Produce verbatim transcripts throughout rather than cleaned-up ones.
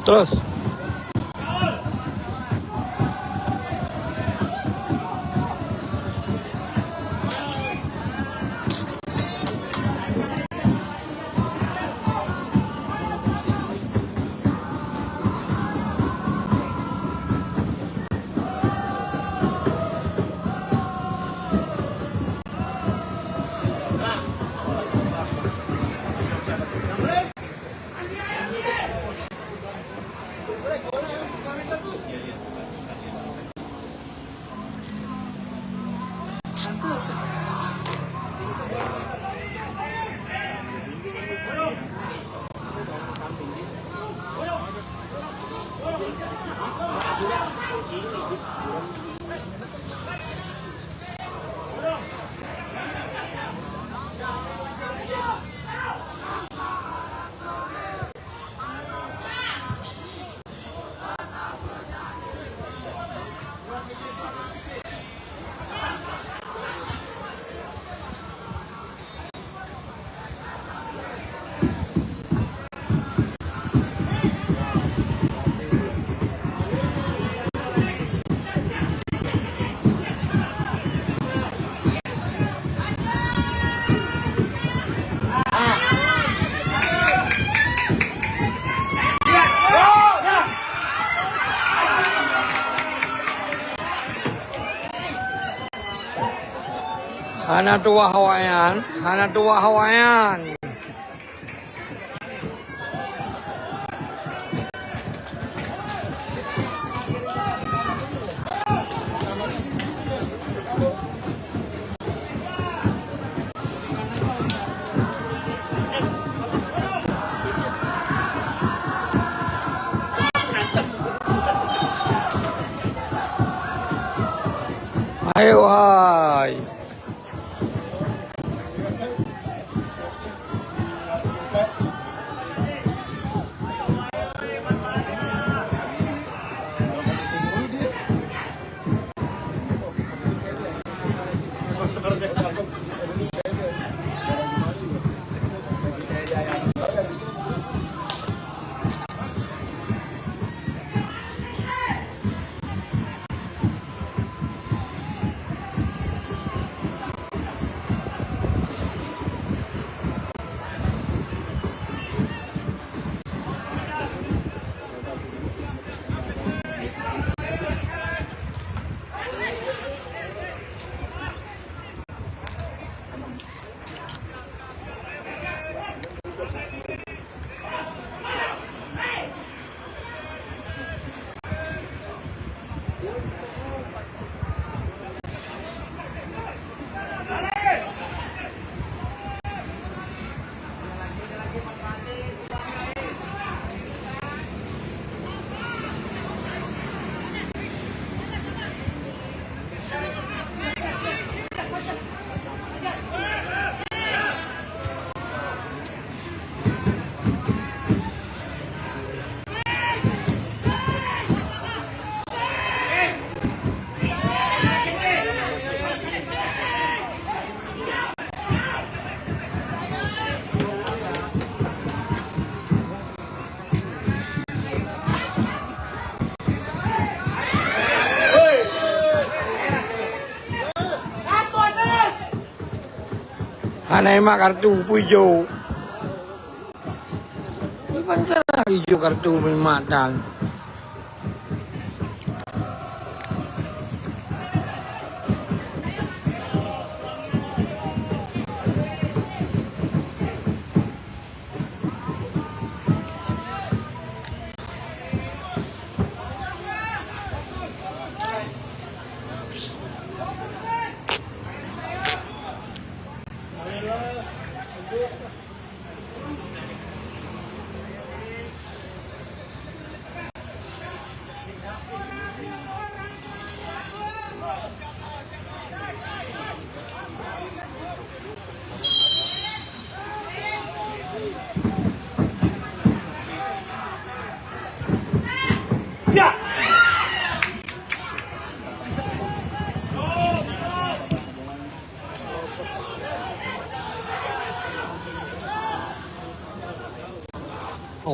Terus. Hana tuwah awaknyan, hana tuwah awaknyan. Hai, wahai. Hana imat kartu, peue ijo. Iban cara ijo kartu imat tan.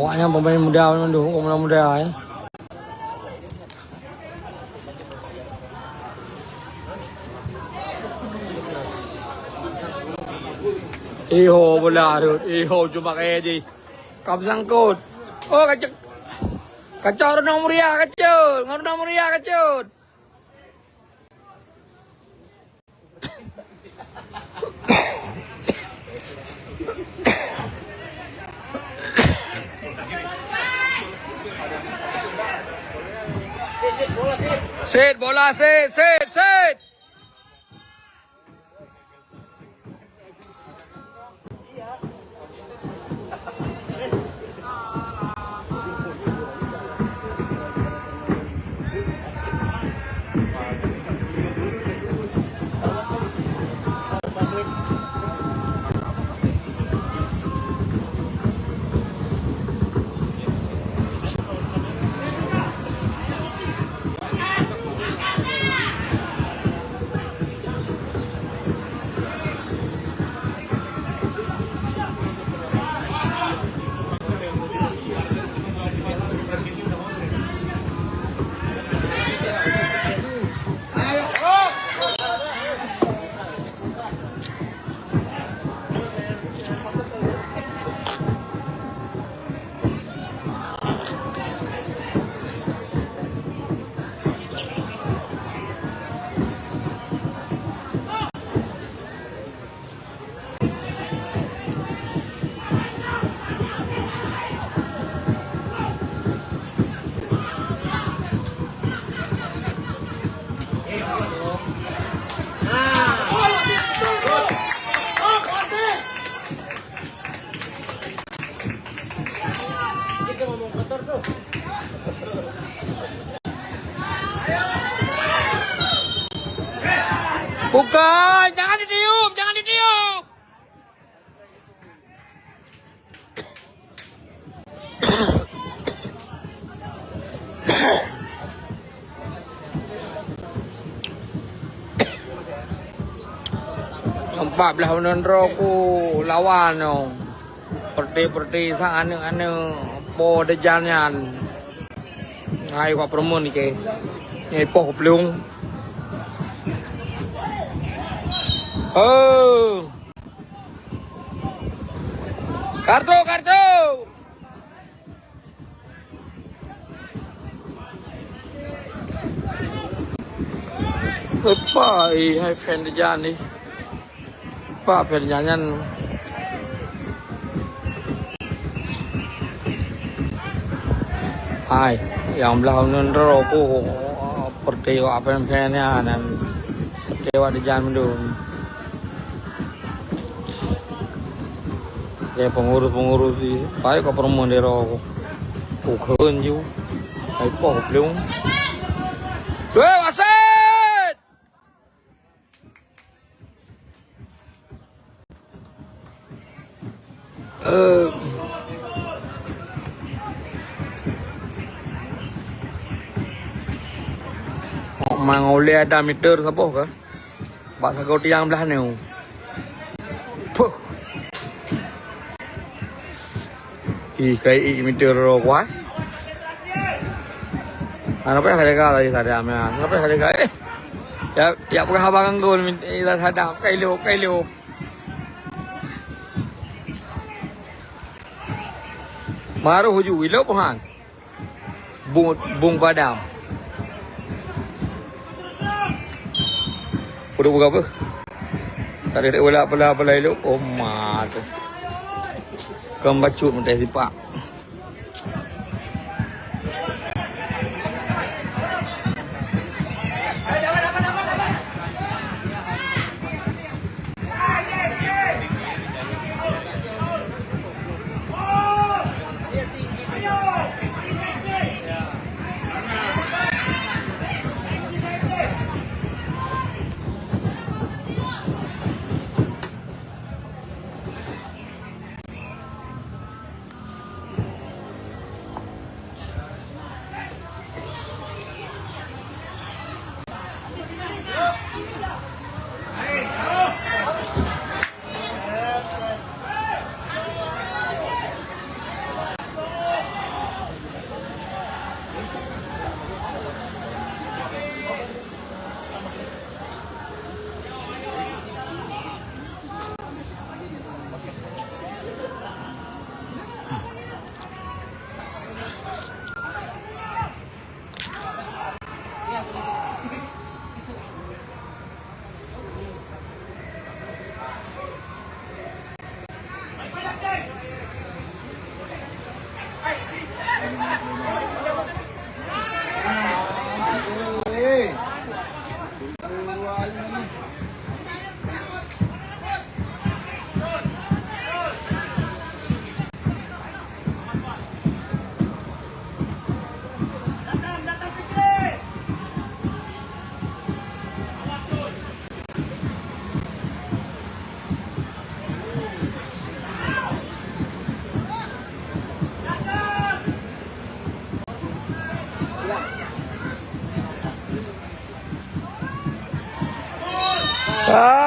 Awaknyan pemain muda mandum, pemain muda, ya. Iho bola tu, iho cuma kaya di. Kam sangkut. Oh, kacau. Kacau Ronald Muria, kacau. Ngon Ronald Muria, kacau. Sit, bola, sit, sit, sit. Bukan, jangan ditiup, jangan ditiup. Empat belas buleuen droe ku lawan nyoe. Peureute-peureute sa aneuk-aneuk po deujan nyan. Hai, wak peureumeun ikei. Nyoe poh keuplueng. Oh. Kartu, kartu. Lupa, eh, hai fan deujan ni. Lupa fan deujan nyan. Hai, nyang blah uneun droe ku, peureute wak fan-fan nyan, peureute wak deujan mandum. Lé pengurus-pengurus di, pai ka peureumeun di roh. Ku kheun ju. Hai poh plueng. Weh, wasit! Eh. Mang ulèe ada meter saboh ka? Bak sagoe tiang blah nyoe. Puh. Ih, kai ih meter roh kuah. Ana payah ka deka tadi sadam ya. Ana payah ka deka eh. Ya, ya peugah abang anggul minta sadam. Kai lop, kai lop. Maroh uju ilop han. Bung, bung padam. Peuduek peugah beuh. Tadi dek bola, bola, bola ilop. Oh, ma tu. Keu bacut meutai sipak.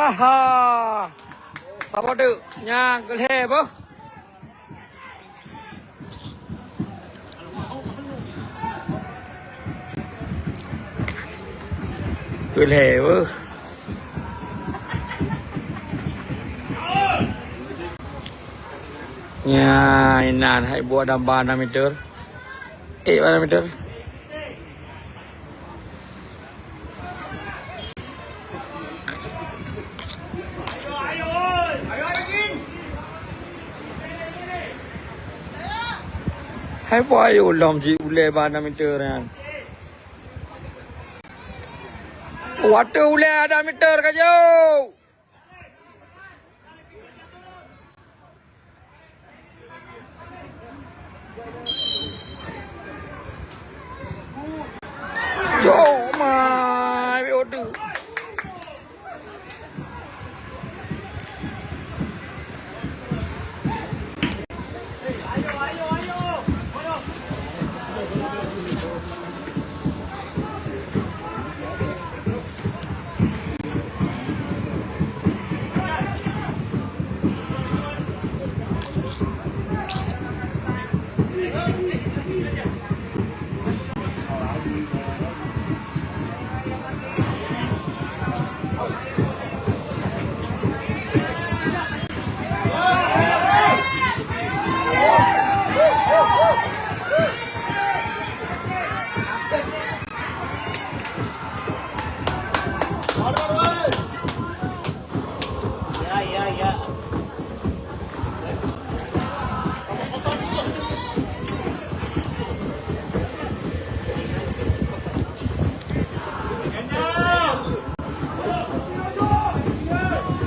Aha. Saboh teuk nyang keu lhèe boh. Keu lhèe boh. Nyan, inan hai buah damba enam meter. Eh, enam meter. Hai, boh ayo lom ji ulèe bak enam meter nyan. Watèe ulèe enam meter ka jauh. Cok mai, bek otu.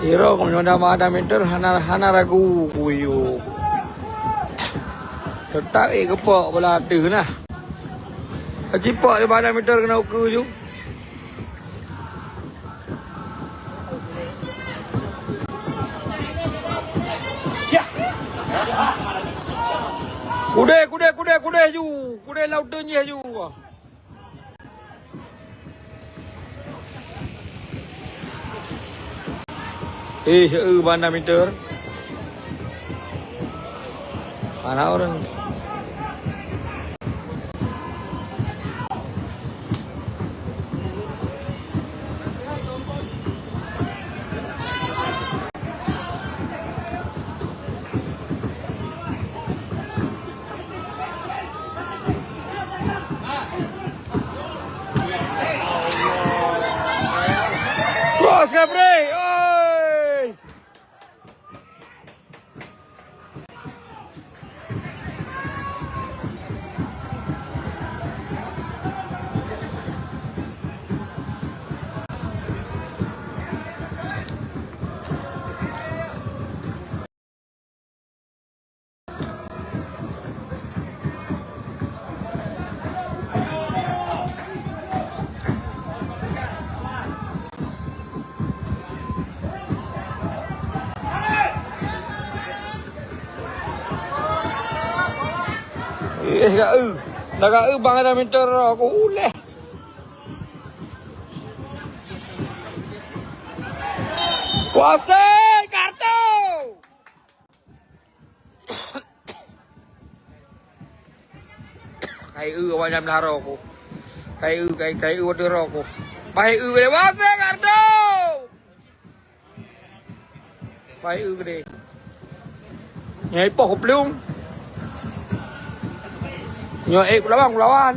Iro keumeunyoe dama ada meter hana, hana ragu kuyup. Teutap ék geupok bola ateueh nah. Cipok di bak ada meter keunoe ukeue ju. Kudeh, kudeh, kudeh, kudeh ju. Kudeh laut teunjih ju. Eh, eh, banda meter. Hana ureueng. Cross, Gabriel! Oi! Eh, ka eu. Dah ka eu bang ada meter aku uleh. Wasit, kartu! Kai eu awak nyan blah roh ku. Kai eu, kai, kai eu watèe roh ku. Pai eu lewat se kartu. Pai eu gede. Nyai poh kuplueng. Nyoe ék kulawan, kulawan.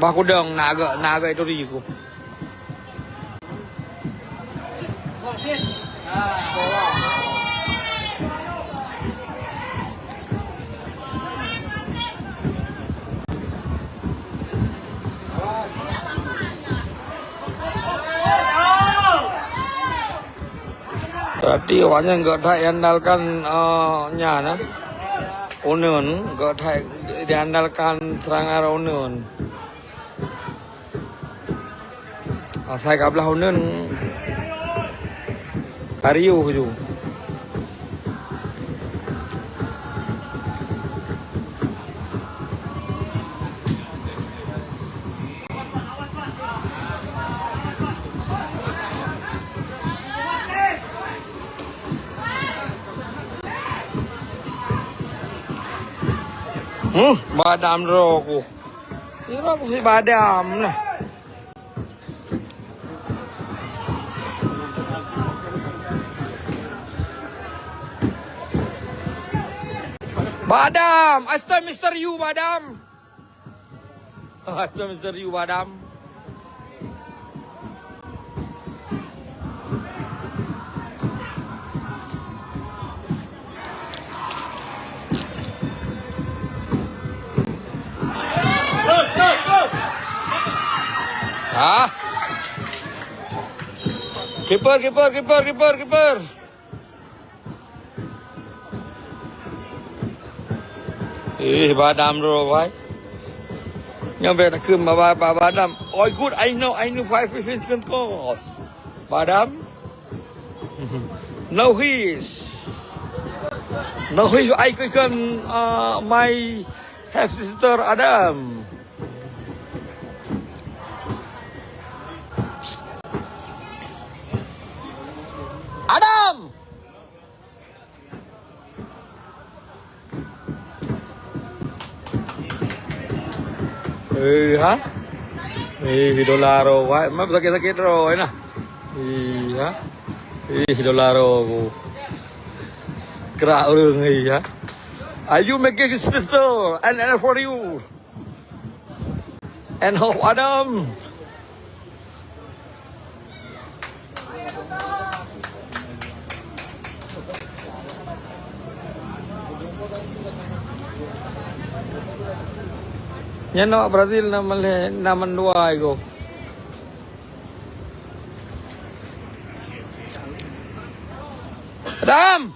Bah kudong na agak, na agak itu riku. Berarti awaknyan geuh that iandalkan, eh, nyan, eh, uneun, geuh that diandalkan serangan uneun. Asai ka blah uneun, ka riuh ju. Huh, badam droe ku. Droe ku si badam lah. Badam, astaga, Mister Yu, badam. Astaga, Mister Yu, badam. Ah. Kiper, kiper, kiper, kiper, kiper. Eh, badam droe, wai. Nyoe bèk takheun bak, bak, bak badam. Oh, good, I know, I know five fifteen second course. Badam. No his. No his, I can, uh, my half sister Adam. Adam! Eh, ha? Eh, dolar, oh, wai. Meunan sakét-sakét droe, eh, nah. Eh, ha? Eh, dolar, oh. Krak ureueng, eh, ha? Are you making sister and, and for you? And how Adam? Nyan awak Brazil na malèe, na mandua igoe. Adam!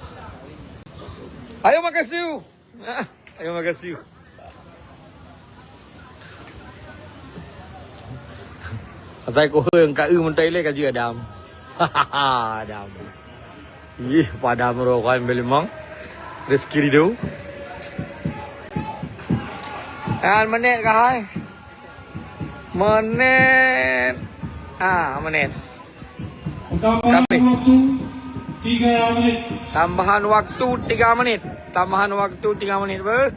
Ayo makasih. Ah, terima kasih. Asai koheueng ka eu meutai lé ka jeuet Adam. Adam. Ih, padam roh kan belimang. Rezeki ridho. Kan menit ka hai. Menit. Ah, menit. Tambahan waktu tiga menit. Tambahan waktu tiga menit. Tambahan waktu tiga menit, beuh.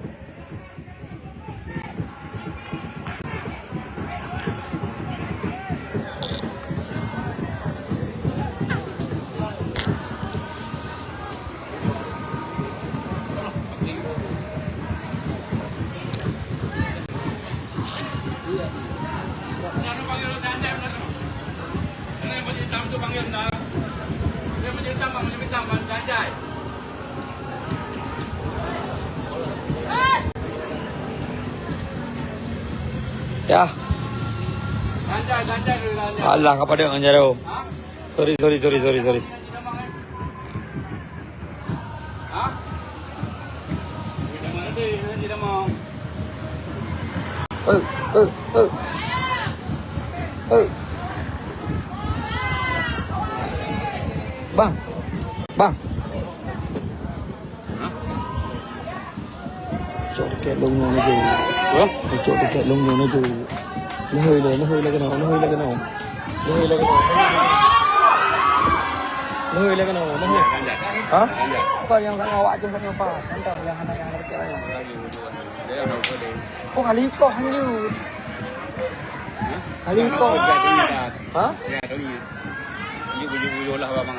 Ya. Alah, ka padang ngon jaroe. Sorry, sorry, sorry, sorry, sorry. Eh, eh, eh. Eh. Bang. Bang. Cok tiket lôn nyoe laju. Hah? Cok tiket lôn nyoe laju. Neuhôi lé, neuhôi lé keunoe, neuhôi lé keunoe. Neuhôi lé keunoe. Neuhôi lé keunoe, neuhôi. Hah? Apa nyang ka awak jih ka nyoe, Pak? Mantap, nyang hana nyang tiket laén. Oh, kali ko hanjeuet. Hah? Kali ko. Hah? Ya, dong. Bujur-bujur lah, Bang.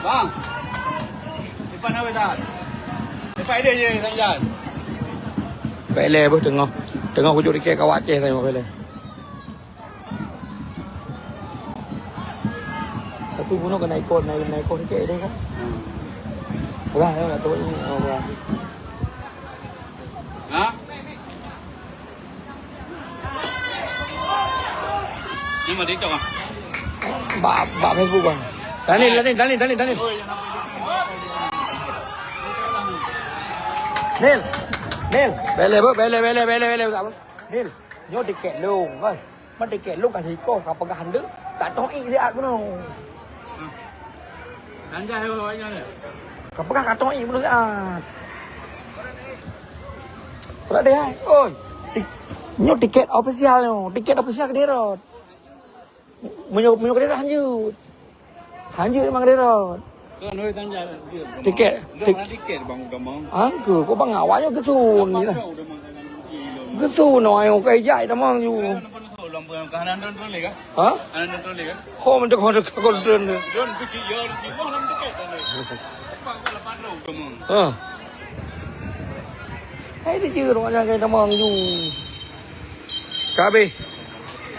Bang. Ipan awet dah. Ipan ide je, Sanjan. Pek lé beuh teungoh. Teungoh kujok tiket ka Aceh tadi, pek lé. Tapi bunoe keuneuk ikot, naik, naik ikot tiket ide kan? Hmm. Murah, ya, nak turun ni, oh, murah. Ha? Ni mah TikTok ah. Bak, bak Facebook bang. Daniel, Daniel, Daniel, Daniel, Daniel. Nil, Nil, bele, bele, bele, bele, bele, bele. Nil, nyoe tiket lôn, bang. Meutikét lôn ka sikoh, ka peugah handeuk, ka toh ié siat bunoe. Ka peugah ka toh ié bunoe siat. Peugah deh hai, oi. Ti-, nyoe tikét ofisial nyoe, tikét ofisial keudéh rot. Meunyoe, meunyoe keudéh rot hanjeuet. Hanjeuet memang keudéh rot. Tiket, tik- tiket bang gampang. Angka, kok bang awak nyoe geusun ni lah. Geusun awak nyoe kai jai tamong ju. Ha? Ho, mentok ho, mentok ho, drone tu. Ha. Hai dia je ruang jalan kai tamong ju. Kabeh.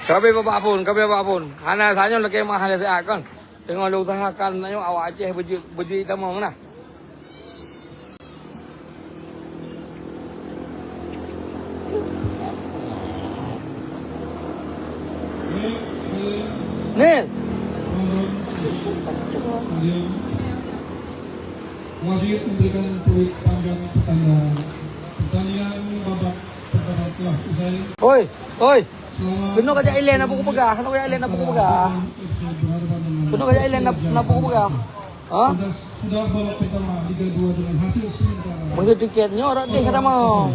Kabeh babah pun, kabeh babah pun. Hana tanyoe lagi mahal siat kan. Teungoh lôn usahakan tanyoe awak Aceh beujeuet, beujeuet tamong nah. Ni. Wasit memberikan peluit panjang pertanda pertandingan babak pertama telah usai. Oi, oi. Keunoe ka jak ilèe na buku peugah, keunoe ka jak ilèe na buku peugah. Keunoe ka jak ilèe na, na buku peugah. Ha? Sudah babak pertama Liga dua dengan hasil sementara. Meunyoe tiket nyoe rot deh kata mau.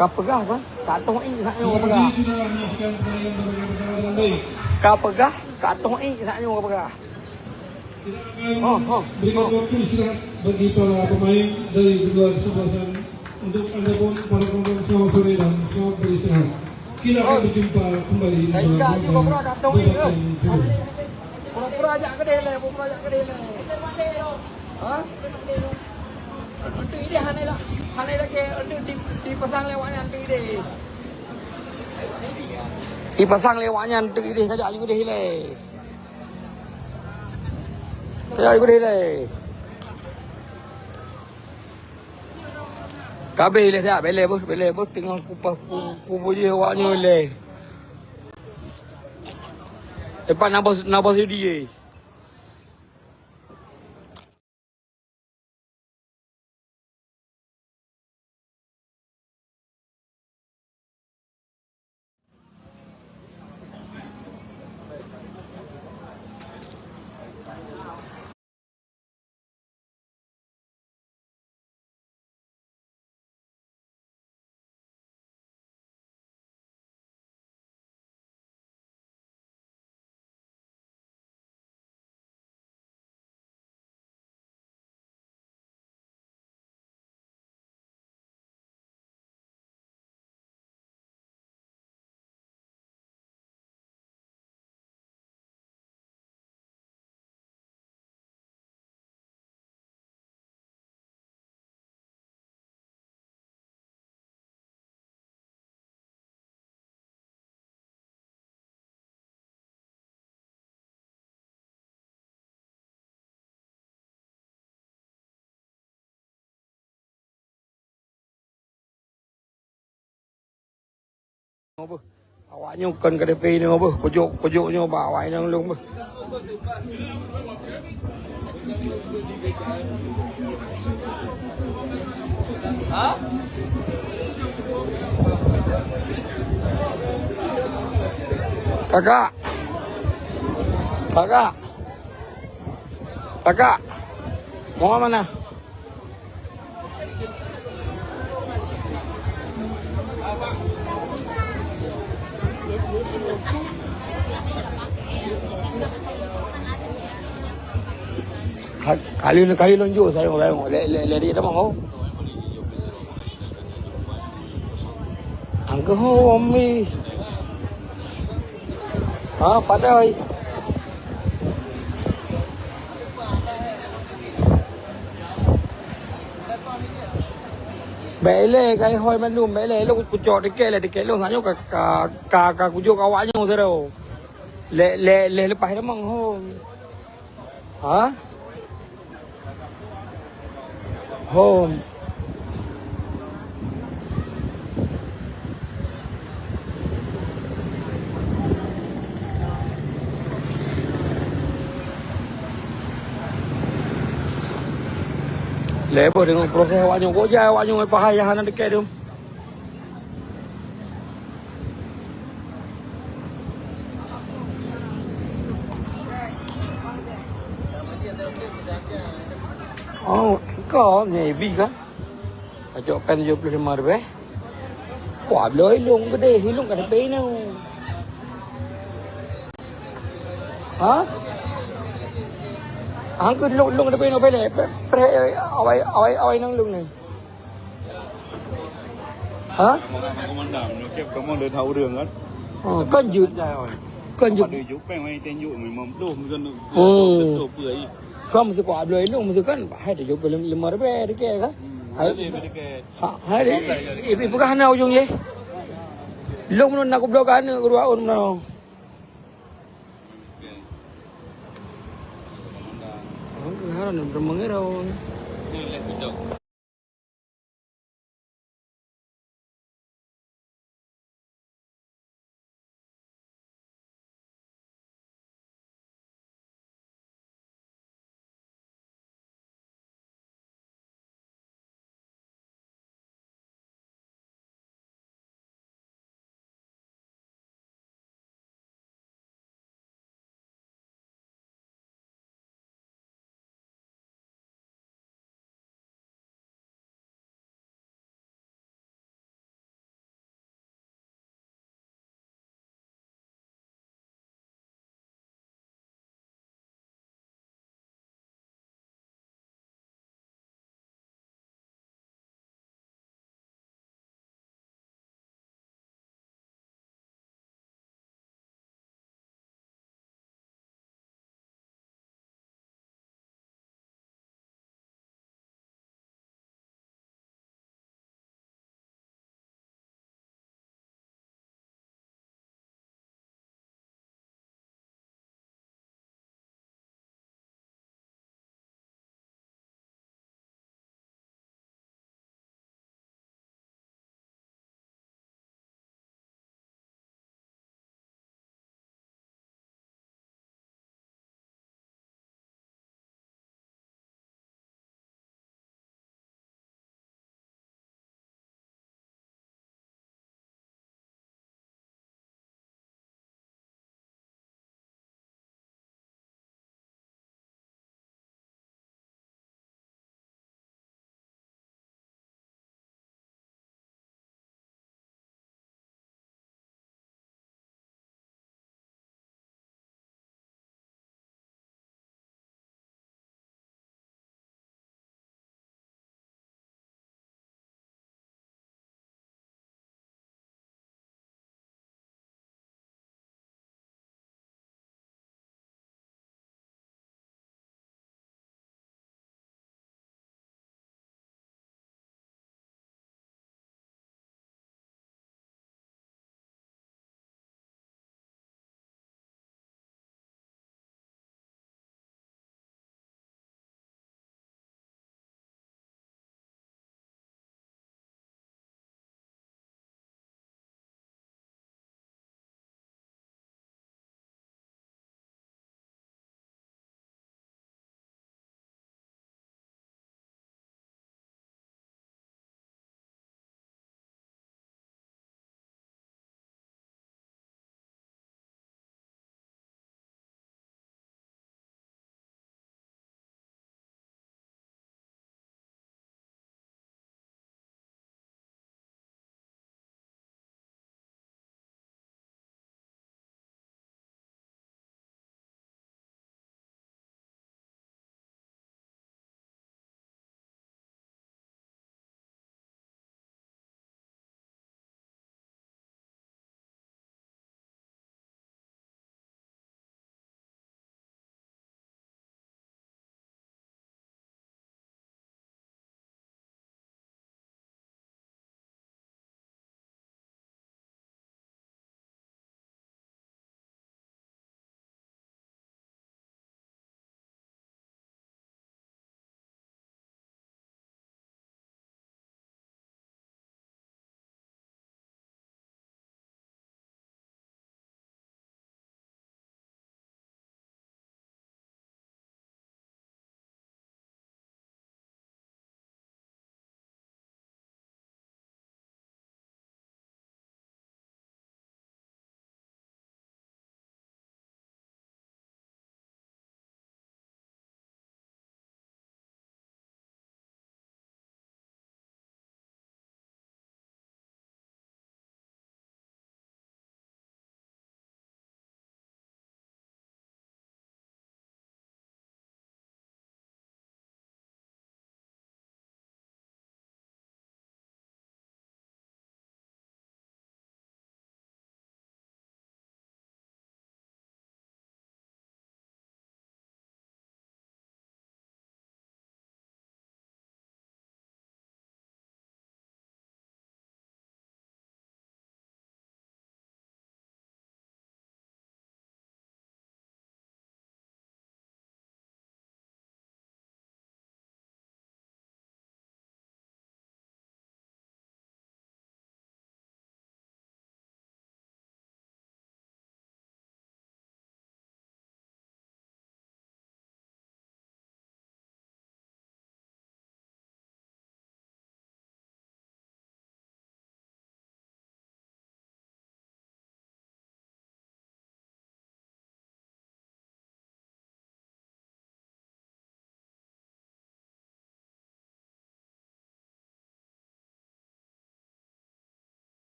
Ka peugah kan? Ka toh i sak nyoe ka peugah. Sudah menyaksikan pertandingan babak pertama dengan baik. Ka peugah, ka toh i sak nyoe ka peugah. Kita akan berikan waktu istirahat bagi para pemain dari kedua kesebelasan untuk Anda pun para penonton, selamat sore dan selamat beristirahat. Kita akan berjumpa kembali di babak yang kedua. Pura-pura jak keudeh lé, pura-pura jak keudeh lé. Ha? Untuk idéh hana lah, hana lagèe untuk di, dipasang lé awak nyan untuk idéh. Dipasang lé awak nyan untuk idéh, ka jak ju keudeh lé. Ka jak ju keudeh lé. Kabeh lé siat, beleh beuh, beleh beuh, teungoh kupa-, ku-, kubu jih awak nyoe lé. Lepas na bos, na bos Yudi, eh. Awak nyoe kon K T P nyoe beuh, kujok, kujok nyoe bak awak inong lôn beuh. Kakak. Kakak. Kakak. Mau mana? Ka-, kali, kali lôn jok sayang, sayang. Lé, lé, lé, dia dah mau. Angka ho, Umi. Ha, padahai. Bèk ilèe, ka ihôi mandum, bèk ilèe. Lôn kucok tiket lé, tiket lôn, saat nyoe ka, ka, ka, ka kujok awak nyoe sidroe. Lé, lé, lé leupah tamong ho. Ha? Hom. Lé boh deungon proses awak nyoe. Kok jai awak nyoe pahai nyang hana teuka tu. Oh, kau ni B kan? Kacok pen tujuh puluh lima ribèe. Kuah bloe ilong gede, ilong kada pena. Ha? Hang keu lôn, lôn tapi nak belek, pre-, pre-, awai, awai, awai nang lôn ni. Ha? Komandan, nyoe kamoe le that ureueng kan? Oh, kan jeuet. Kan jeuet. Ada jupeng mai tenjuk memang belum kan. Hmm. Betul apa ai? Kan mesti kuat belum, lôn mesti kan, hai tu jupeng lima ribu dikit kan? Hmm, hai. Boleh dikit. Ha, hai, ibu kan hana ujung ye. Lôn nak kubloe ka aneuk kedua on meunan. Orang keharan, orang mengira orang.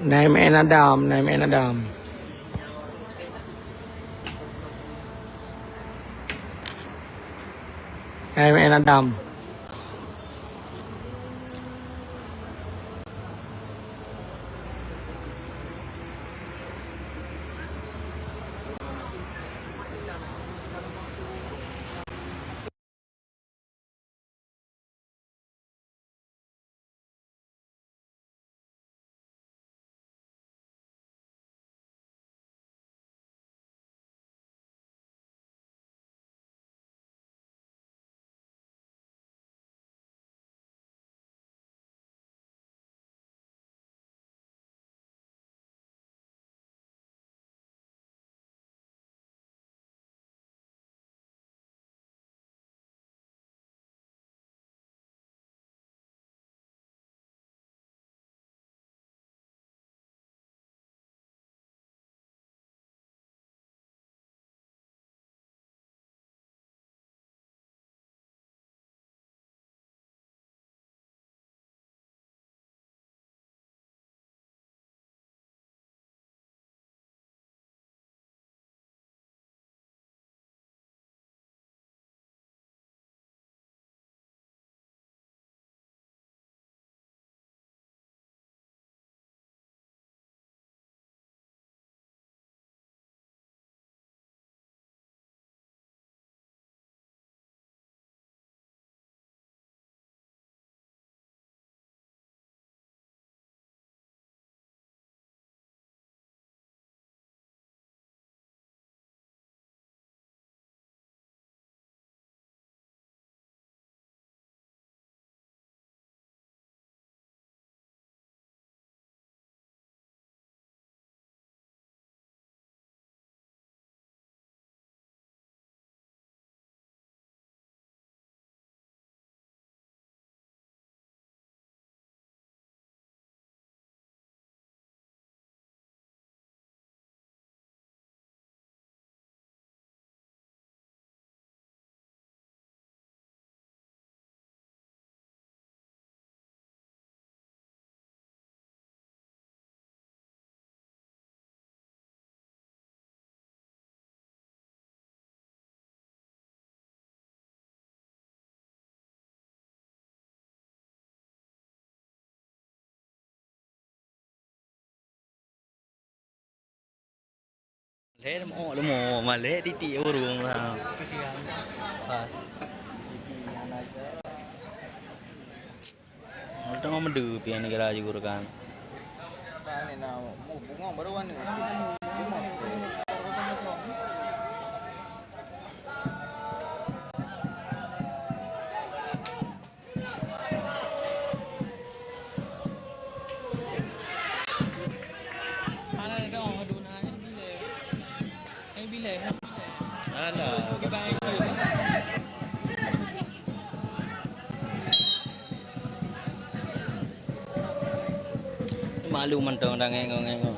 Naim N Adam, Naim N Adam. Naim N Adam. Lhèe lam ôk leumo, malèe titik ureueng lah. Pas. Teungoh meudeue pih negara jiku rekan. Alah. Malu mantong dah ngengok-ngengok.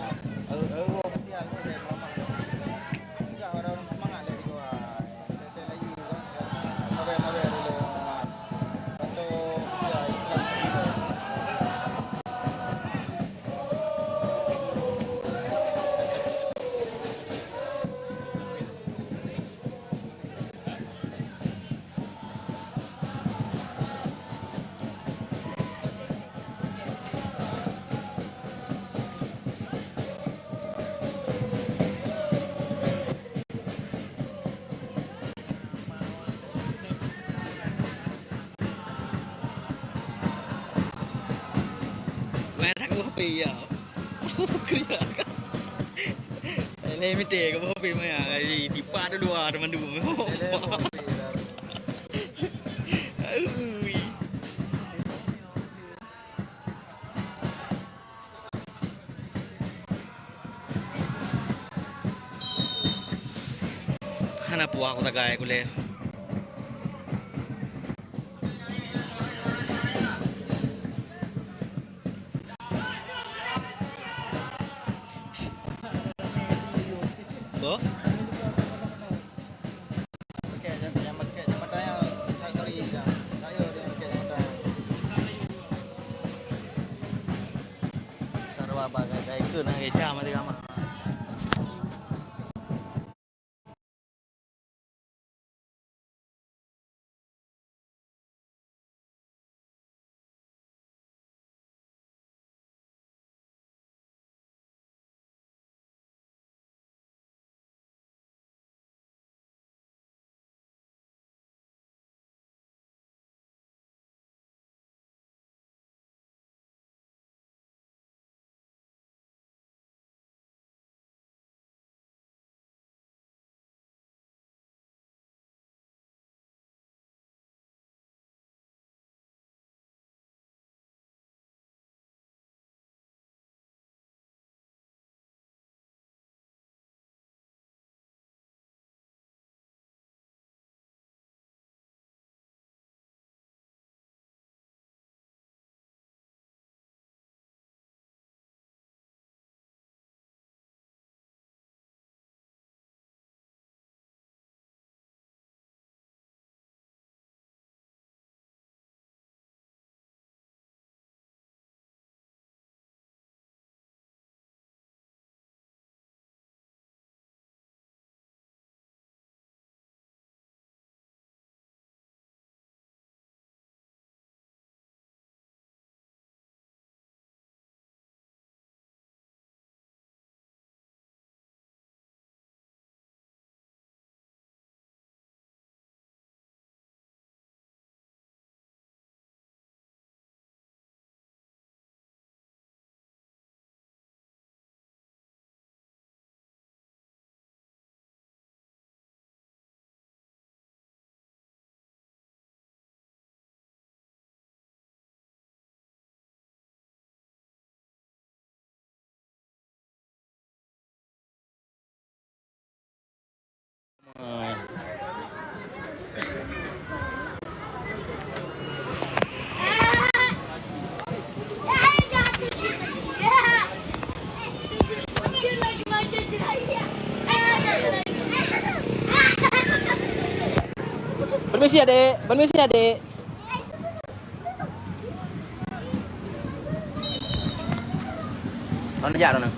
Wah, dah kau payah. Kerja kan. Ini mesti kau payah maya. Tipa tu luar teman tu. Ui. Hana puah aku sagai kuleh. Boh? Sarwa bagai daikeu na geujam di kamar. Permisi, Adik. Permisi, Adik. Mana jak tu?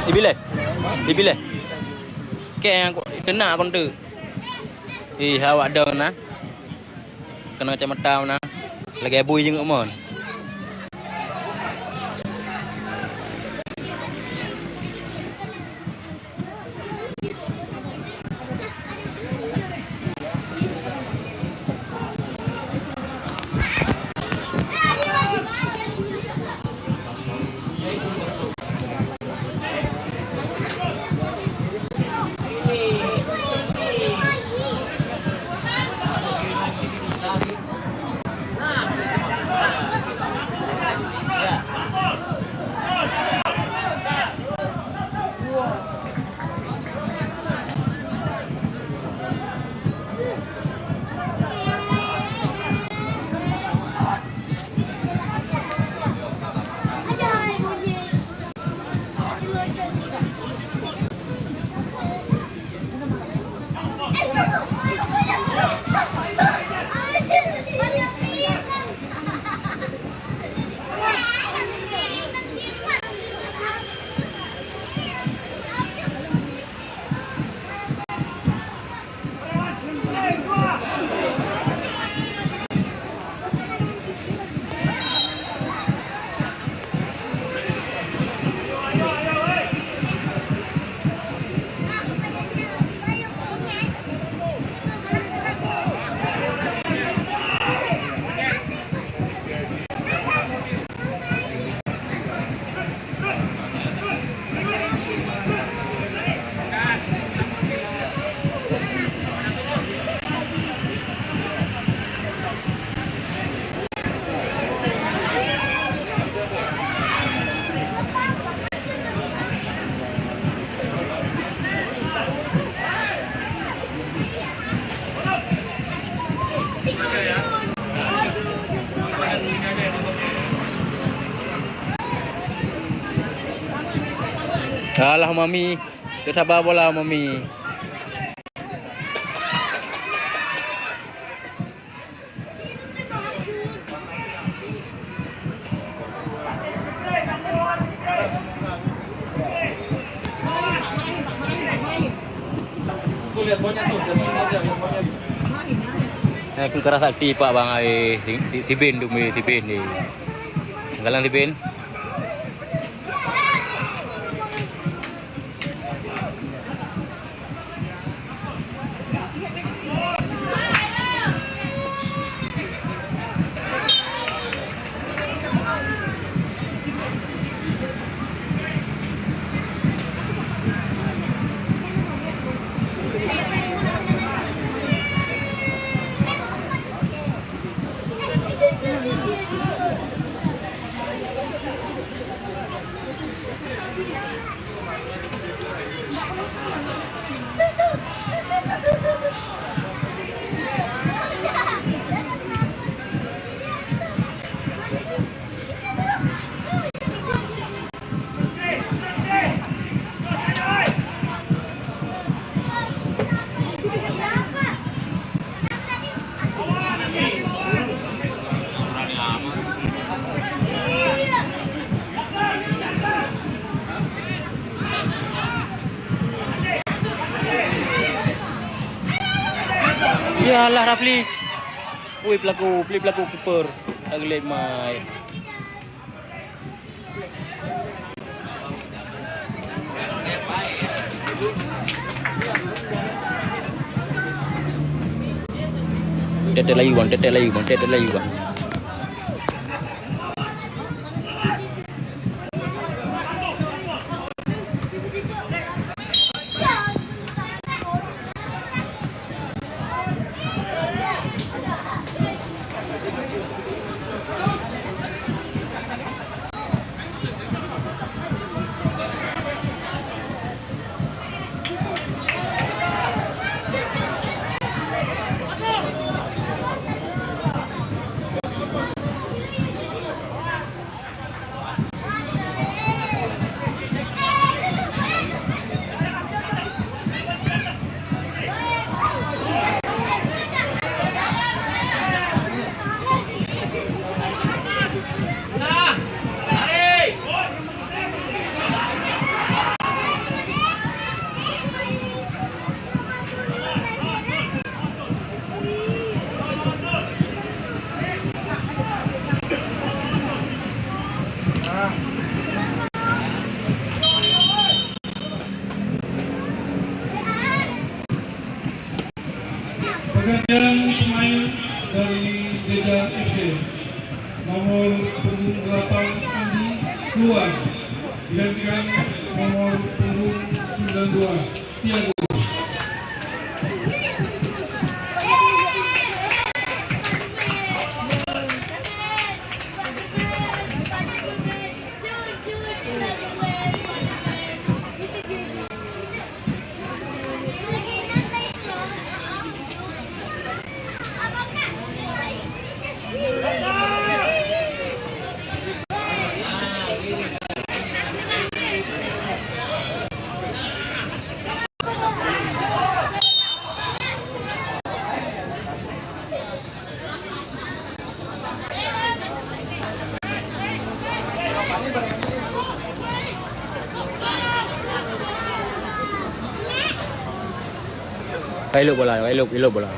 Ibileh. Ibileh. Keng aku kena aku tu. Ih, awak dong na. Kena kacamata na. Lagèe bui jenguk mon. Alah, Mami. Teusabar bola, Mami. Eh, keu karasakti pak bang ai si, si, si Bin tu, si Bin ni. Galang si Bin. Yalah, Rafli. Woi, pelaku, pelaku kiper. Tak gelek mai. Tetek layu bang, tetek layu bang, tetek layu bang. Pergantian pemain dari Jeddah F C, nomor punggung delapan Andi keluar, digantikan nomor punggung sembilan dua Tiago. Elok bola, elok, elok bola.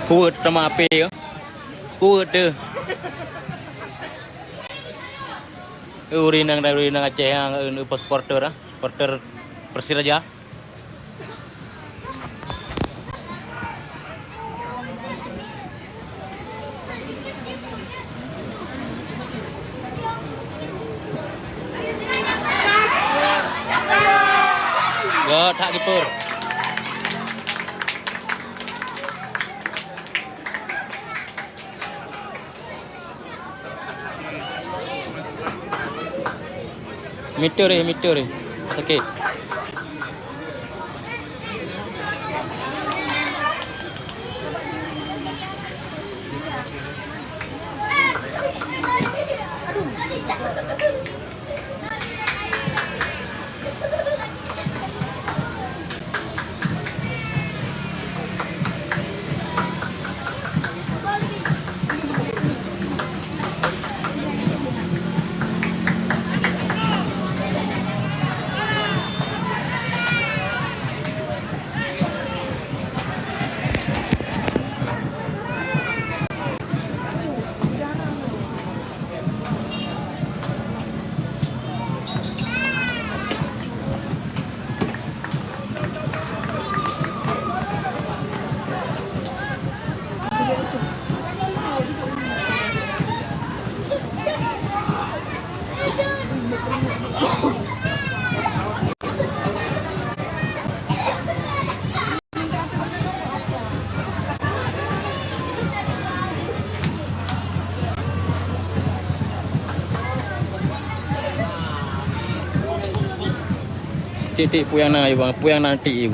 Kuweuet sama api ya. Kuweuet tu. Uri nang dari uri nang Aceh yang eh, supporter ah, supporter Persiraja. Geutak kiper. Meter eh, meter eh. Sakit. Tiek-tiek peue nyang na, Bang, peue nyang na tiek.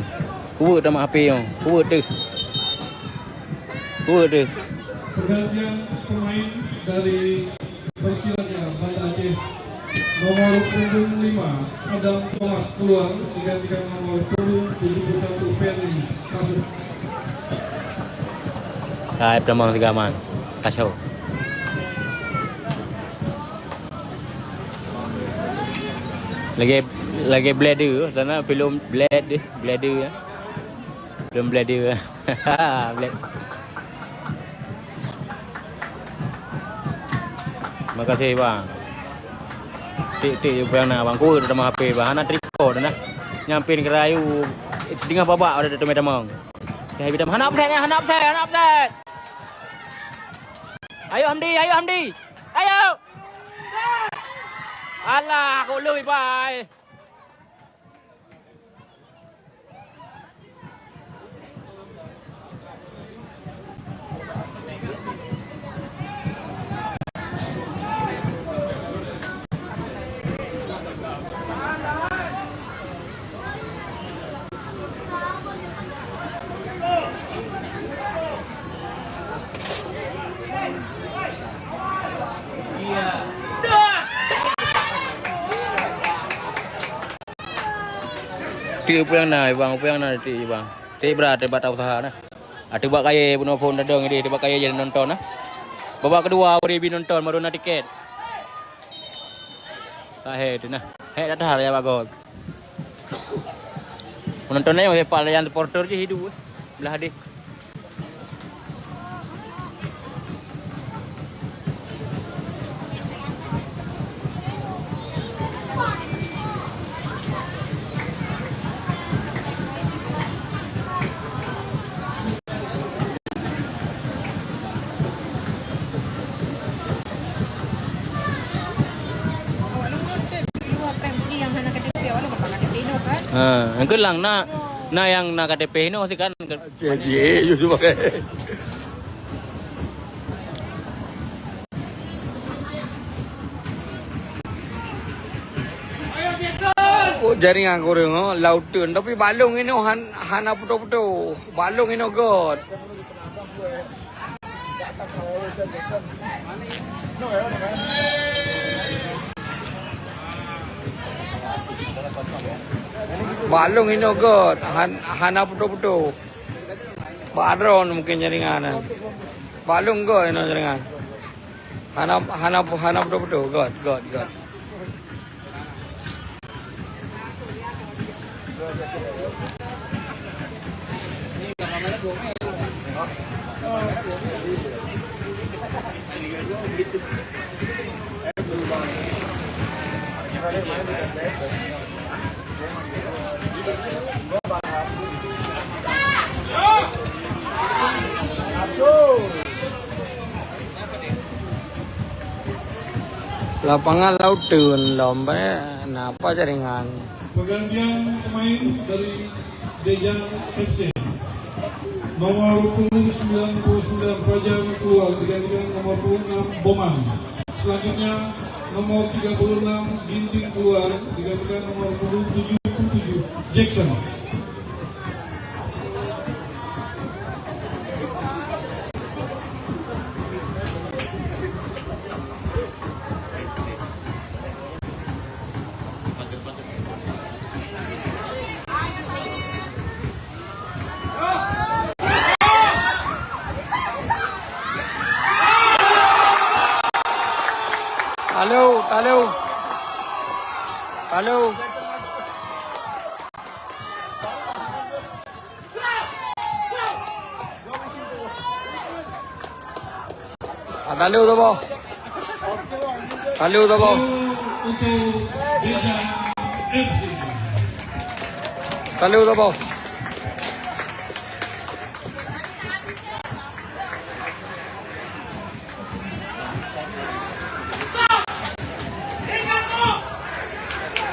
Kuweuet teuma H P nyoe. Kuweuet teuh. Kuweuet teuh. Pergantian pemain dari Persiraja Banda Aceh. Nomor punggung lima, Adam Thomas keluar digantikan nomor punggung tujuh puluh satu Ferry masuk. Hai, peudamong sigaman. Kacau. Lagi, lagi blade tu, sana film blade, blade ya. Film blade tu. Blade. Makasih bang. Tik-tik je bang na bang. Kuat dalam H P bang. Hana tripod dah. Nyampin kerayu. Tingah babak ada tu metamong. Dah hitam. Hana offside, hana offside, hana offside. Ayo Hamdi, ayo Hamdi. Ayo. Alah, aku lui bai. Tiep peue nyang na, bang, peue nyang na tiep, bang. Tiep brat, tiep bak usaha na. Ateueh bak kayèe bunoe phon tadong idéh, tiep bak kayèe jeuet nonton na. Babak keudua bri bi nonton baru na tiket. Ka hék tu na. Hék that that ya bak gob. Penonton nyang leupah layan supporter jih hidup eh. Blah deh. Awak lôn ngon tem di luwa prem budi nyang hana K T P, awak lôn ka K T P inoe kan? Ha, nyang keulang na, na nyang na K T P inoe sikan. Cie, cie, you tu pakai. Oh, jaringan kurang oh, lauteun. Tapi balong inoe han, hana putôh-putôh. Balong inoe göt. Balong inoe göt, han, hana putôh-putôh. Bak droen mungken jaringan nyan. Balong göt inoe jaringan. Hana, hana, hana putôh-putôh, göt, göt, göt. Lapangan Lauteun lom, eh, napa jaringan? Pergantian pemain dari Dejang F C. Nomor punggung sembilan puluh sembilan Fajar keluar, digantikan nomor punggung enam Boman. Selanjutnya, nomor tiga puluh enam Ginting keluar, digantikan nomor punggung tujuh puluh tujuh Jackson. Talu, talu. Talu. Ah, talu tu, boh. Talu tu, boh. Talu tu, boh.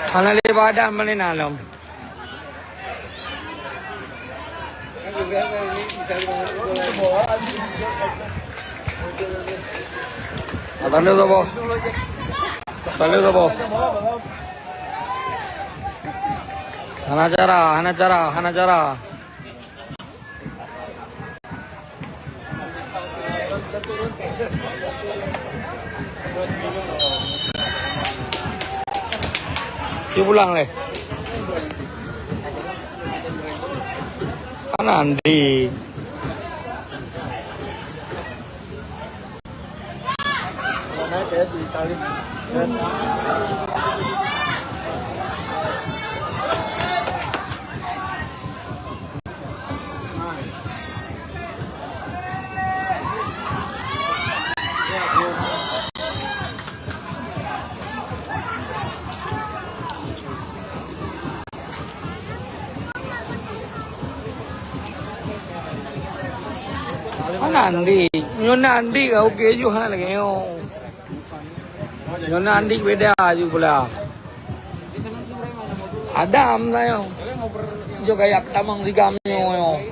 Hana lé badan malin alom. Tanda saboh. Tanda saboh. Hana cara, hana cara, hana cara. Cuba pulang leh. Kan Andi. Hana Andi. Nyoe na Andi ka oke ju hana lagèe nyoe. Nyoe na Andi beda ju pula. Adam sayoe. Jo gaya tamong sigam nyoe.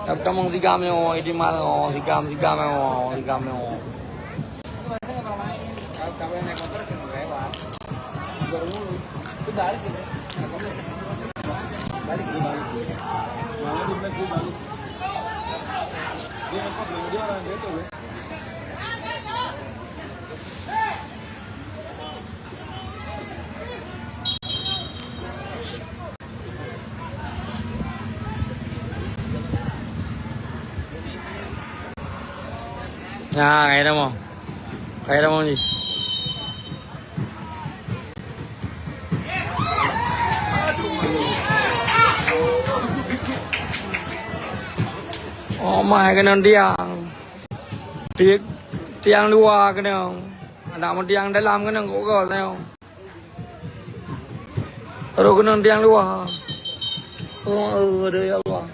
Gaya tamong sigam nyoe, Idiman nyoe, sigam, sigam nyoe, sigam nyoe. Nah, kaya dah mau. Kaya dah mau ni. Oh, mai kena diang. Ti-, tiang luwa keunong. Adak meudiang dalam keunong kok gol tanyoe. Rot keunong tiang luwa. Oh, aduh, ya Allah.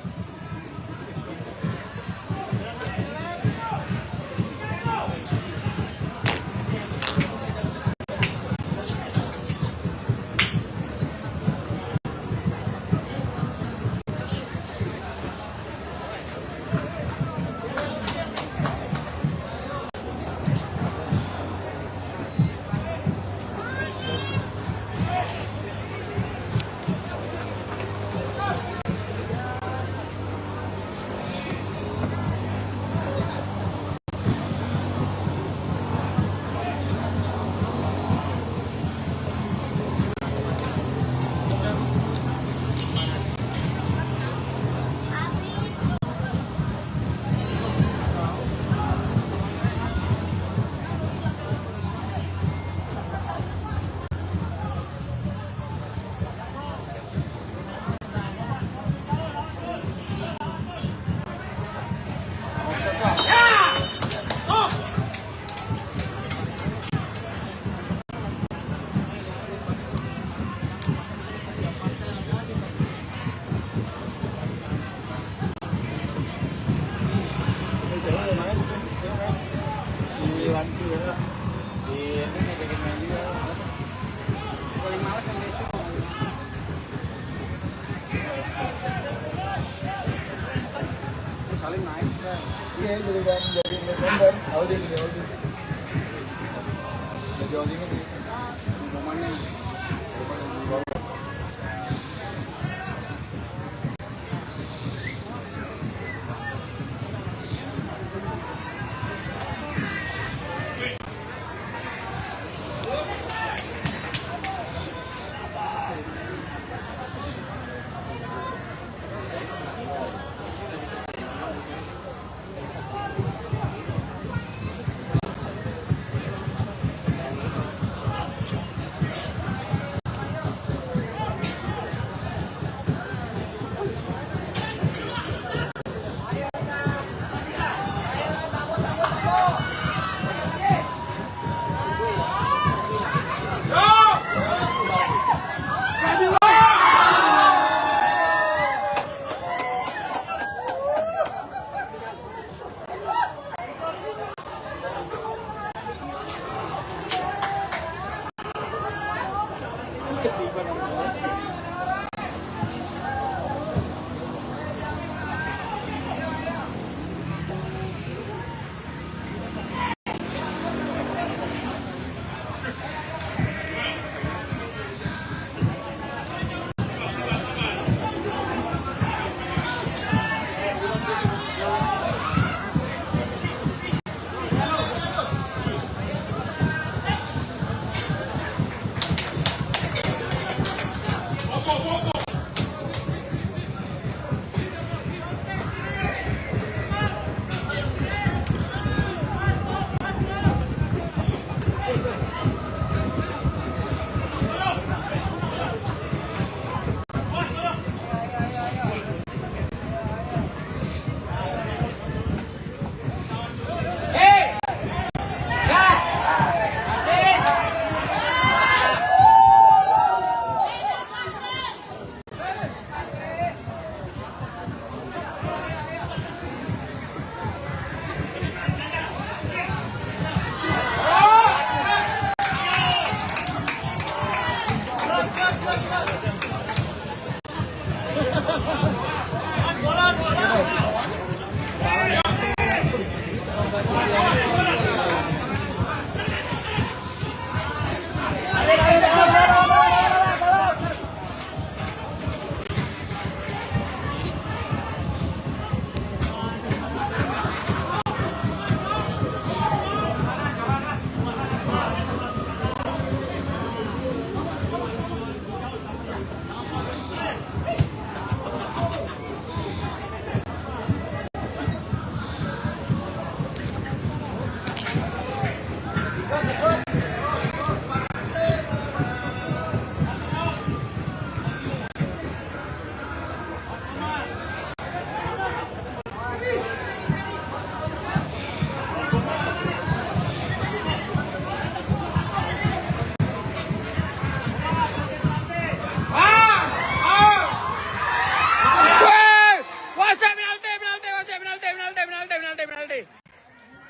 Weh! Wasit penalti, penalti, wasit penalti, penalti, penalti, penalti, penalti.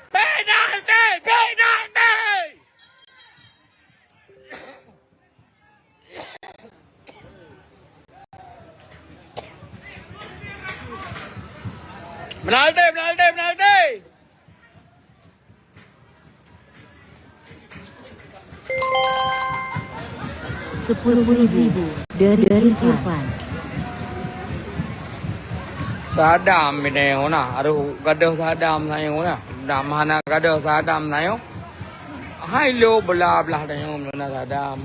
Penalti, penalti! Penalti, penalti, penalti! Sepuluh ribu dari, dari Irfan. Sadam binoe na, aduh, gadoh Sadam nyoe na. Dah mana gadoh Sadam nyoe. Hai lo bela blah nyoe na Sadam.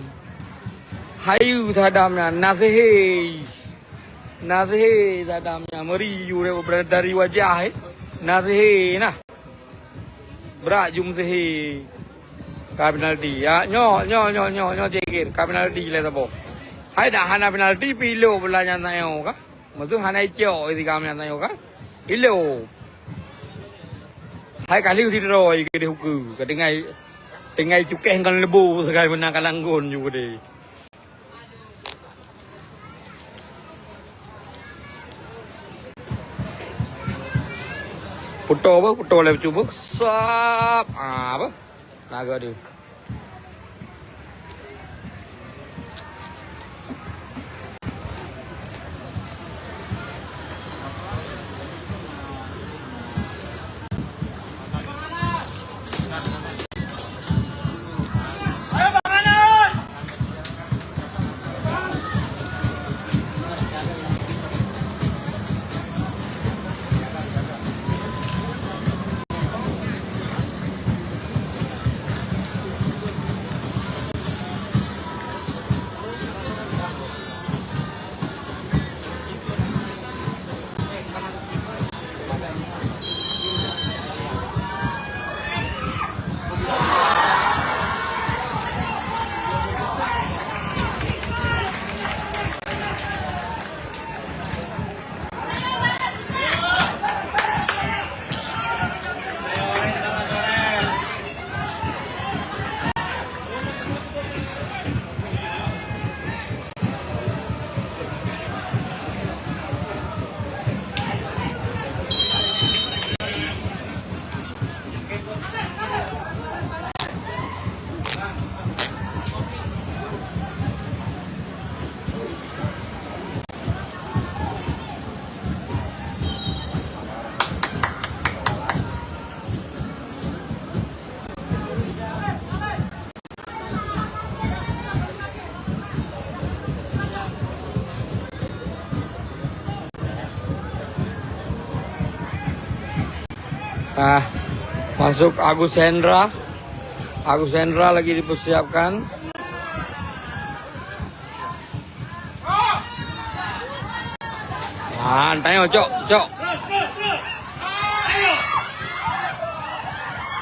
Hai Sadam nyan, na sihé. Na sihé Sadam nyan, meuri yue dari wajah, eh. Na sihé na. Brat jum sihé. Ka penalti. Ya, nyoe, nyoe, nyoe, nyoe, nyoe jigir. Ka penalti lé saboh. Hai dak hana penalti, pih lo bola nyan tanyoe ka. Maksud hana icok di kami nyan tanyoe ka. Ilo. Hai kali sidroe ke dihukeue. Ka tinggai, tinggai cukéh ngon leubô sagai meunan ka langgon ju keudeh. Putôh beuh, putôh lé cuba. Sap. Ah, beuh. Naga dia. Ah, masuk Agus Hendra. Agus Hendra lagi dipersiapkan. Ah, tayong, cok, cok.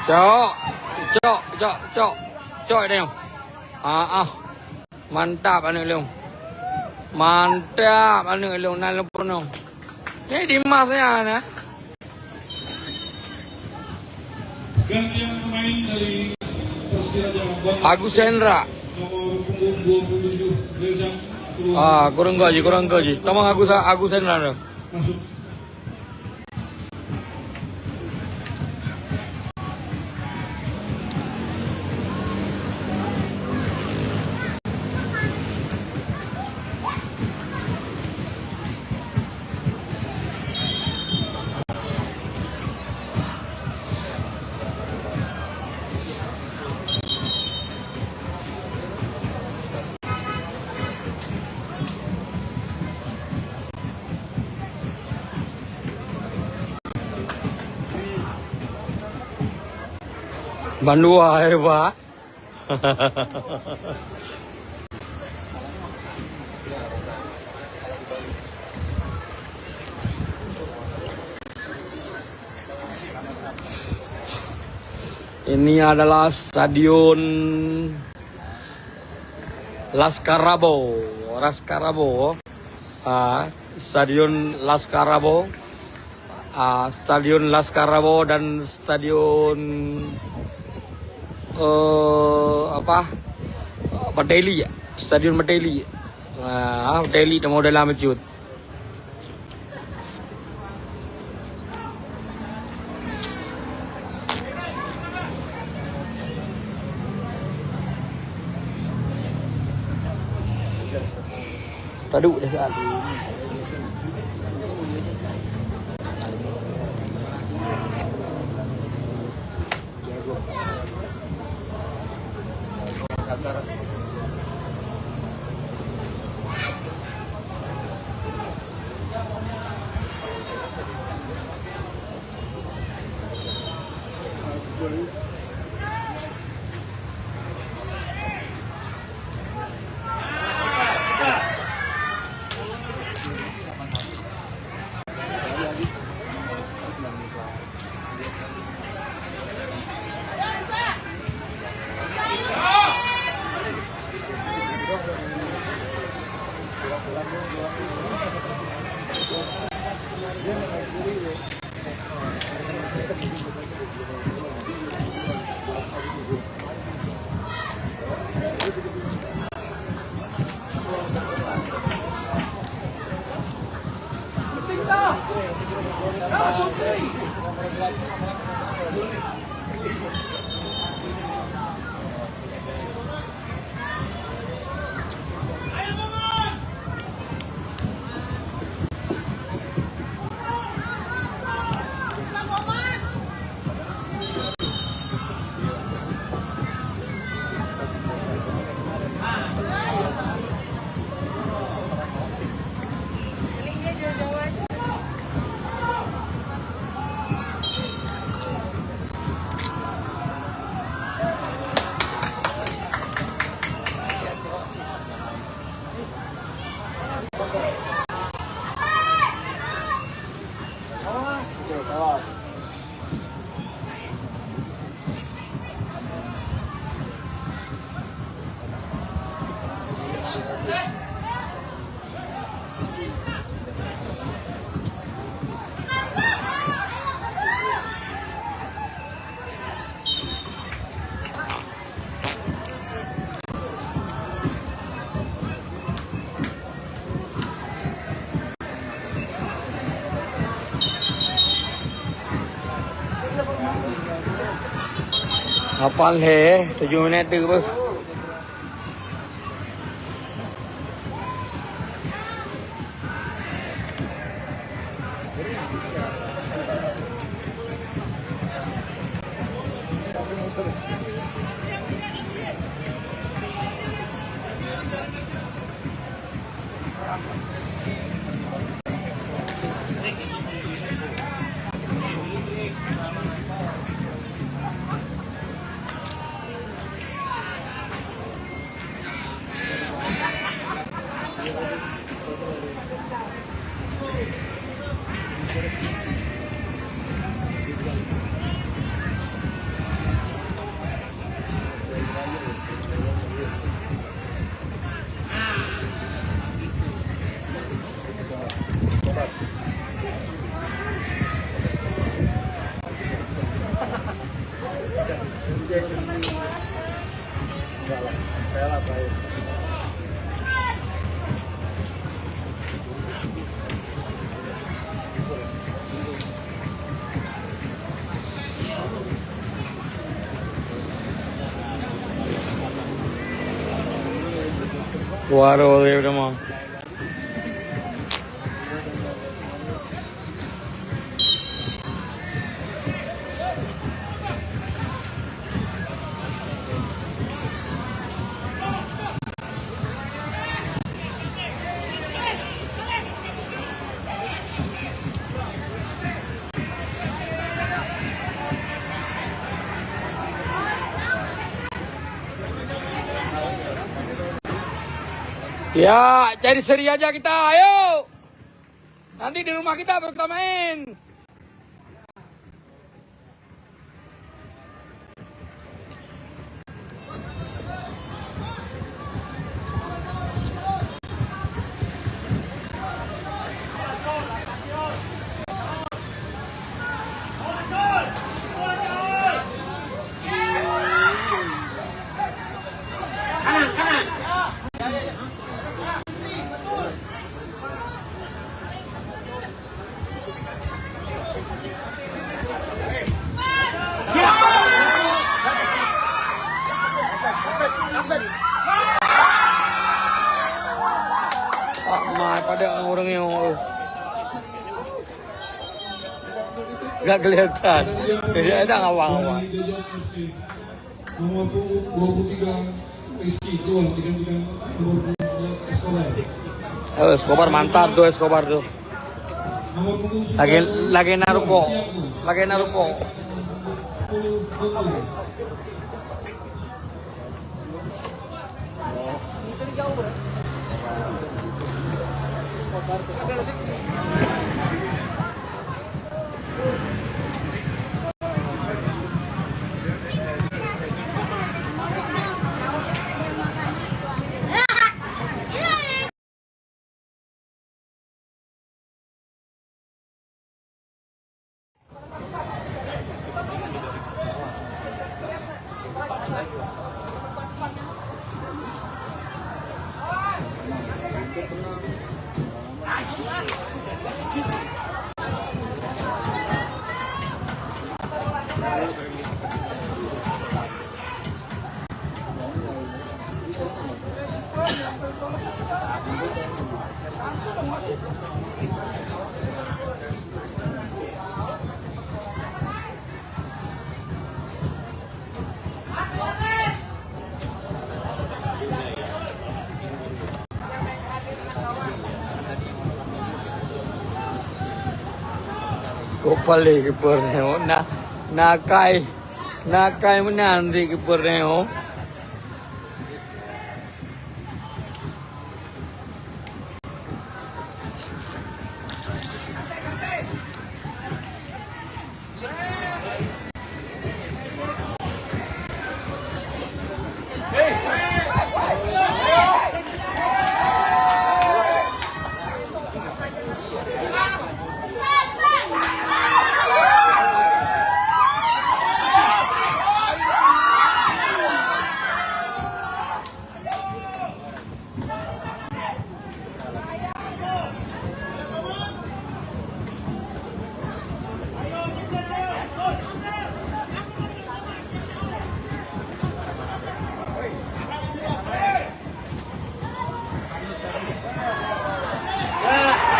Cok, cok, cok, cok. Cok, tayong. Ah, ah. Mantap aneuk lôn. Mantap aneuk lôn, nan lôn peurunoe. Jadi mas nyan, eh. Gantian pemain dari Persiraja Banten. Agus Hendra. Nomor punggung dua puluh tujuh, Reza, keluar. Ah, kurang gaji, kurang gaji. Tamong Agus, Agus Hendra tu. Masuk. Bandua, eh, Pak. Ini adalah Stadion Laskar Rabo, Laskar Rabo. Ah, Stadion Laskar Rabo. Ah, Stadion Laskar Rabo dan Stadion, eh, apa? Bateli, ya? Stadion Bateli. Ah, Bateli teuma dalam cut. Padub dah saat. Lapan lhèe, tujoh minèt teuk beuh. Suara dia memang. Ya, cari seri aja kita, ayo. Nanti di rumah kita baru kita main. Ah, mai padahai ureuëng nyoe. Gak kelihatan. Jadi ada awang-awang. Nomor punggung dua puluh tiga, Rizky, keluar, tiga tiga, nomor punggung dua, Escobar. Oh, Escobar mantap tuh, Escobar tuh. Nomor punggung sembilan, lagi, lagi na rukok. Lagi na rukok. Sepuluh, Punggung. Kok paleng keupeureunoe na, na kai, na kai meunan di keupeureunoe.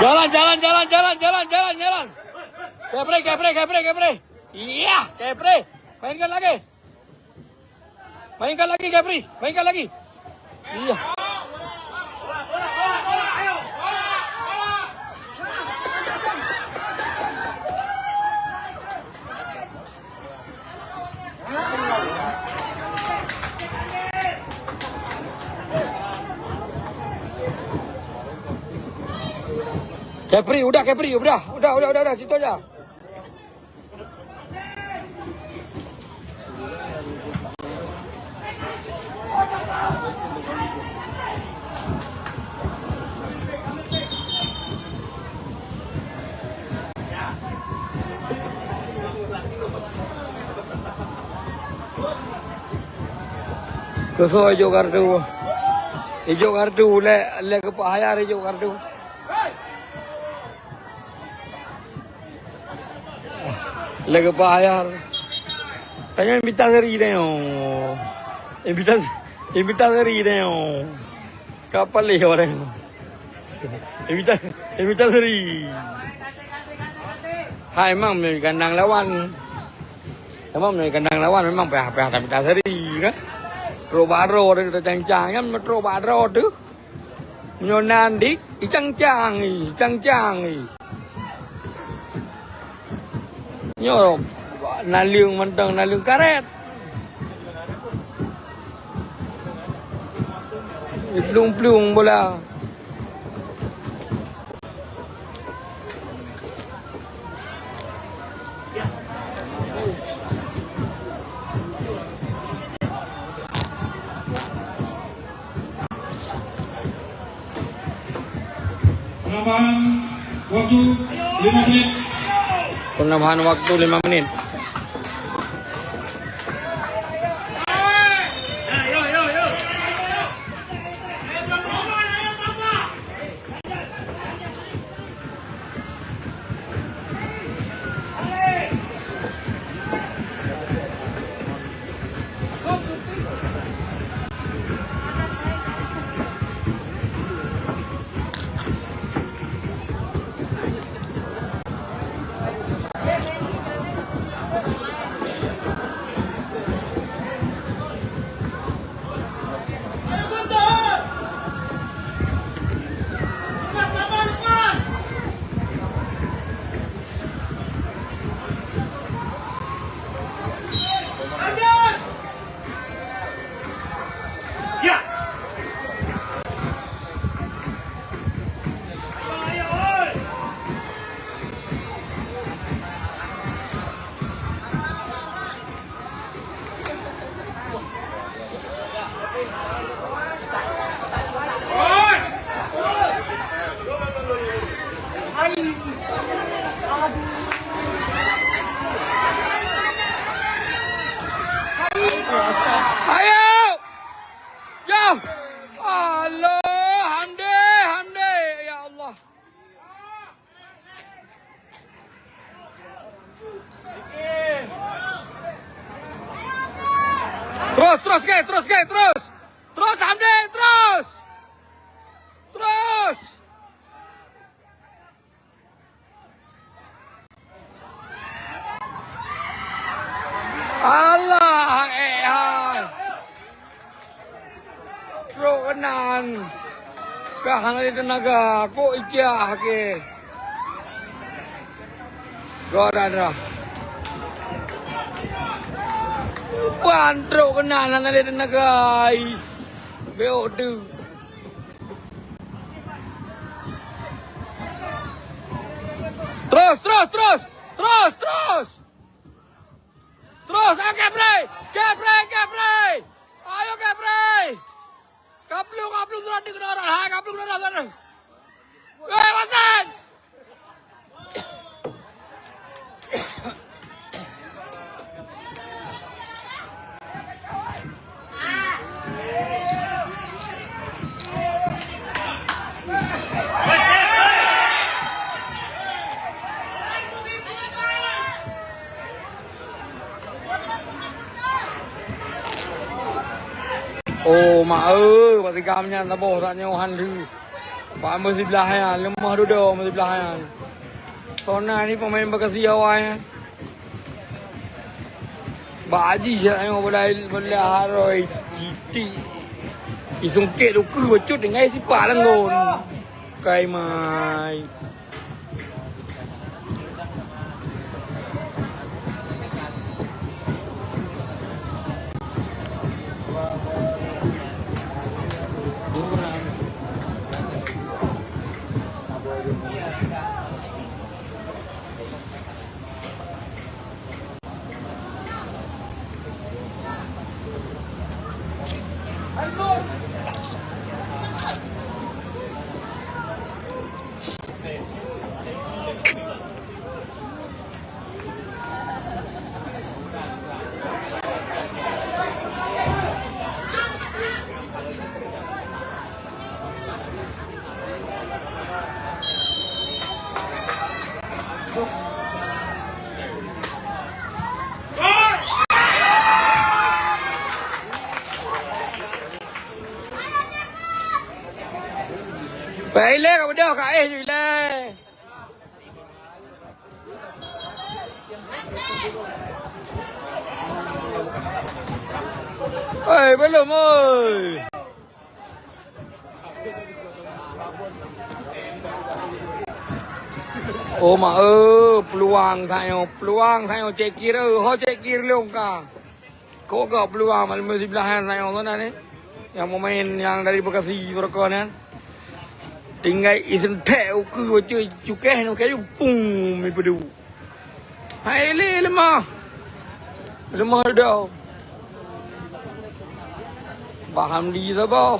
Jalan, jalan, jalan, jalan, jalan, jalan, jalan. Kepre, kepre, kepre, kepre. Iya, kepre. Mainkan lagi. Mainkan lagi, Kepri. Mainkan lagi. Iya. Kepri, udah, Kepri, udah, udah, udah, udah, udah, situ aja. Keusoe ijok kartu. Ijok kartu, lé, lé keupak hayar ijok kartu. Lagèe bayar. Tanyoe invitasi ri tanyoe. Invitasi, invitasi ri tanyoe. Ka paléh orang. Evita, Evita Sri. Hai, memang meunyoe gandang lawan. Memang meunyoe gandang lawan memang payah-payah Evita Sri kan. Trok bak droe teuh tacang-cang kan, trok bak droe teuh. Meunyoe nan dik, icang-cang i, icang-cang i. Nyoe naleueng mantong, naleueng karet. Plueng-plueng bola. Penambahan waktu lima menit. Penambahan waktu lima menit. Ayo! Jauh! Allah, Hamdi, Hamdi, ya Allah. Terus, terus, Ge, terus, Ge, terus. Terus, Hamdi, terus. Terus. Allah, eh, hai. Trok keunan. Ka hana lé teunaga, kok ijak ke. Gak ada, ada. Ban trok keunan, hana lé teunaga. Ai. Beok tu. Terus, terus, terus. Terus, terus. Terus, ah, Kepre! Kepre, Kepre! Ayo, Kepre! Kaplu, kaplu, surat di kedoran. Hai, kaplu, kedoran, surat. Weh, Wasan! Oh, mak, eh, bak tigam nyan saboh dak nyoe han lheueh. Bak meusibelah nyan, leumah dudoe meusibelah nyan. Sona ni pemain Bekasi awai nyan. Bak Aji jak tengok bola, bola haroi titik. Isungkek dukeue bacut dengan sipak langgon. Kai mai. Bèk ilèe ka beudôh ka éh ju ilèe. Oi, belum, oi. Oh, mak, eh, peluang tanyoe, peluang tanyoe Cek Kir, eh, ho Cek Kir lôn ka. Kok gak peluang malam siblahan tanyoe sana ni. Yang pemain yang dari Bekasi Berko ni. Tinggai isentek uku baca cukeh ni kayu pung mi pedu. Hai le lemah. Lemah dah. Paham di saboh.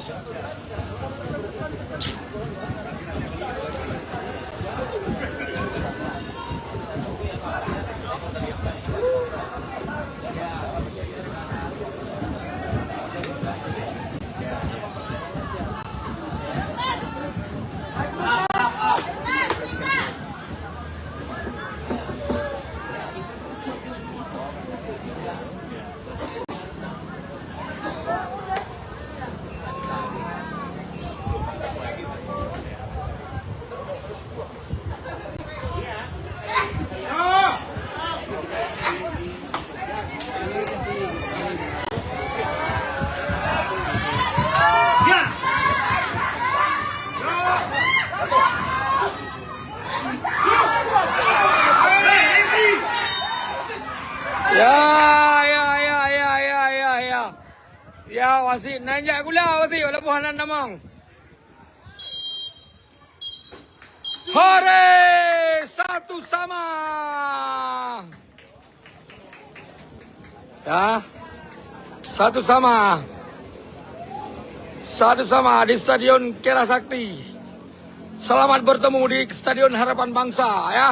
Ya, ya, ya, ya, ya, ya, ya. Ya, wasit, nan jak gula, wasit, walaupun hana namong. Hore, satu sama. Ya. Satu sama. Satu sama di Stadion Kera Sakti. Selamat bertemu di Stadion Harapan Bangsa, ya.